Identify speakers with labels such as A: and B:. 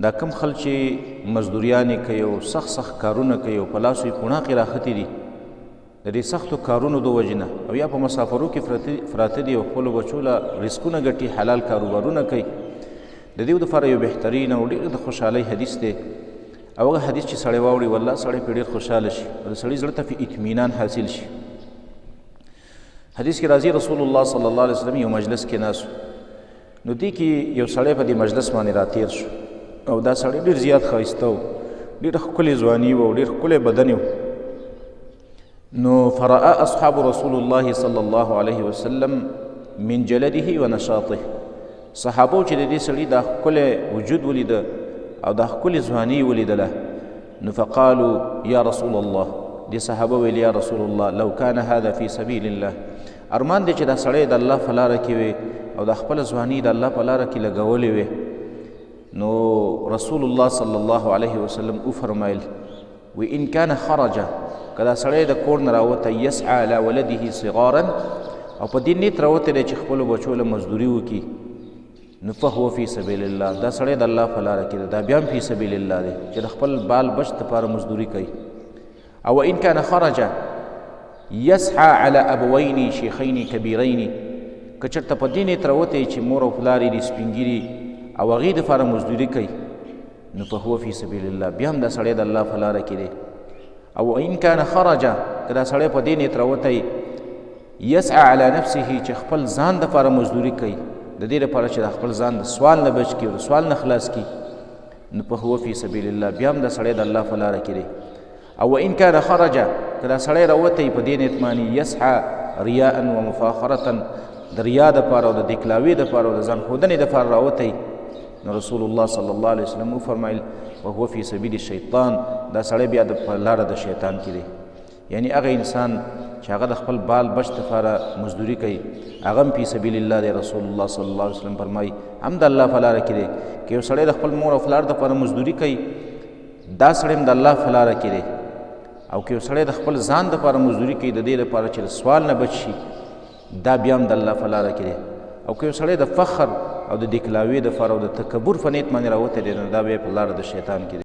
A: دا کم خلک چې مزدوریانې کوي او سخت سخت کارونه کوي او په لاسو یې پوڼاقې راختي دي، د دې سختو کارونو د وجې نه او یا په مسافرو کې پراته دي او خپلو بچو له رزقونه ګټي، حلال کاروبارونه کوي، د دې دپاره یو بهترین او ډېر د خوشحالۍ حدیث دی. او هغه حدیث چې سړی واوري، والله سړی پرې ډېر خوشحاله شي او د سړي زړه ته پرې اطمینان حاصل شي. حدیث کې راځي رسول الله صلی الله علیه وسلم یو مجلس کې ناست، نو دې کې یو سړی په دې مجلس باندې راتېر شو او دا سړی ډېر زیات ښایسته و، ډېر ښکلې ځواني وه او ډېر ښکلی بدن یې و. نو فرأى أصحاب رسول الله صلى الله عليه وسلم من جلده ونشاطه، صحابو چې د دې سړي دا ښکلی وجود ولیده او دا ښکلې ځواني یې ولیدله، نو فقالوا یا رسول الله، دې صحابه ویل یا رسول الله لو کان هذا فی سبیل الله، ارمان دی چې دا سړی د الله په لاره کې وي او دا خپله ځواني د الله په لاره کې لګولې وي. نو رسول الله صلی الله علیه وسلم وفرمایل وی ان کان خرج، که دا سړی د کور نه راوتی یسعی علی ولده صغارا، او په دې نیت راوتی دی چې خپلو بچو له مزدوري وکړي، نو فهو فی سبیل الله، دا سړی د الله په لاره کې دی، دا بیا هم فی سبیل الله دی چې د خپل بال بچ دپاره مزدوري کوي. او ان کان خرج یسعی علی ابوین شیخین کبیرین، که چېرته په دې نیت راوتی چې مور او پلار یې دي سپین ږیري او هغې دپاره مزدوري کوي، نو فهو فی سبیل الله، بیا هم دا سړی د الله په لاره کې دی. او ان کان خرج، که دا سړی په دې نیت راوتی یسعی علی نفسه، چې خپل ځان دپاره مزدوري کوي، د دې لپاره چې د خپل ځان د سوال نه بچ کړي او د سوال نه خلاص کړي، نو فهو فی سبیل الله، بیا هم دا سړی د الله په لاره کې دی. او ان کان خرج، که دا سړی راوتی په دې نیت باندې یسعی ریاء و مفاخرة، د ریا دپاره او د دکلاوې دپاره او د ځان ښودنې دپاره راوتی، نو رسول الله صلی الله علیه وسلم وفرمایل وهو فی سبیل الشیطان، دا سړی بیا د په لاره د شیطان کې دی. یعنی هغه انسان چې هغه د خپل بال بچ دپاره مزدوري کوي، هغه هم فی سبیل الله دی. رسول الله صلی الله علیه وسلم فرمایي هم د الله په لاره کې دی. که یو سړی د خپل مور او پلار دپاره مزدوري کوي، دا سړی هم د الله په لاره کې دی. او که یو سړی د خپل ځان دپاره مزدوري کوي، د دې لپاره چې د سوال نه بچ شي، دا بیا هم د الله په لاره کې دی. او که یو سړی د فخر او د دکلاوې دپاره او د تکبر په نیت باندې راوتی دی، نو دا بیا په لاره د شیطان کې دی.